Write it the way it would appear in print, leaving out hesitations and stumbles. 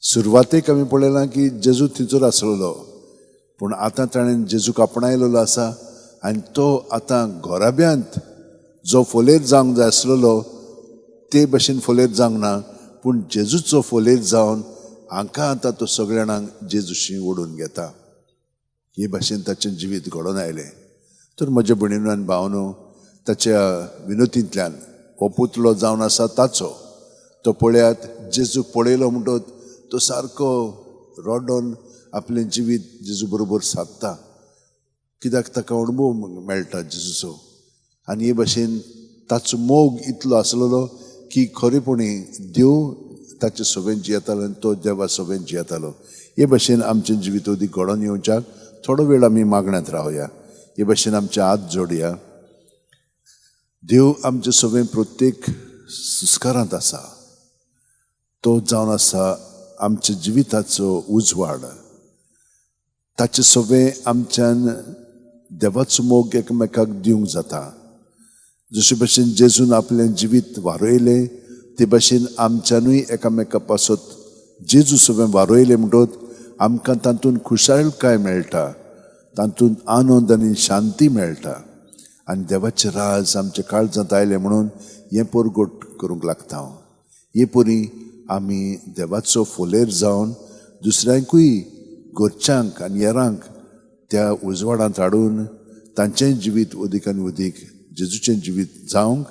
सुरवातेक आमी पळयलां की जेजू थंयसर आसलेलो, पूण आतां ताणें जेजूक आपणायलेलो आसा आनी तो आतां घराब्यांत जो फोलेर जावंक जाय आसलेलो ते भशेन फोलेर जावंक ना, पूण जेजूचो फोलेर जावन हांकां आतां तो सगळ्या जाणांक जेजूशी ओडून घेता. हे भाशेन ताचें जिवीत घडोवन आयलें. तर म्हज्या भयणीनो आनी भावनो, ताच्या विनोतींतल्यान हो पुतळो जावन आसा ताचो तो पळयात, जेजूक पळयलो म्हणटत तो सारको रडोन आपलें जिवीत जेजू बरोबर सादता, कित्याक ताका अणभव मेळटा जेजूचो. आनी हे भाशेन ताचो मोग इतलो आसलेलो की खरेपणी देव ताचे सोबेन जियेतालो आनी तो देवा सोबेन जियेतालो. हे भाशेन आमचें जिवीत अदीक घडोवन येवच्याक थोडो वेळ आमी मागण्यांत रावया. हे भाशेन आमचे हात जोडया. देव आमचे सोबेन प्रत्येक संस्कारांत आसा. तो जावन आसा आमच्या जिविताचो उजवाड. ताचे सोबें आमच्यान देवाचो मोग एकमेकाक दिवंक जाता. जशे भशेन जेजून आपलें जिवीत वारयलें ते भशेन आमच्यानूय एकामेका पासत जेजू सोबें वारयलें म्हणटत आमकां तातूंत खुशालकाय मेळटा, तातूंत आनंद आनी शांती मेळटा आनी देवाचें राज आमच्या काळजांत आयलें म्हणून हें परगट करूंक लागता हांव. हे परी आमी देवाचो फोलेर जावन दुसऱ्यांकूय, घरच्यांक आनी हेरांक त्या उजवाडांत हाडून तांचें जिवीत अदीक आनी अदीक जेजूचें जिवीत जावंक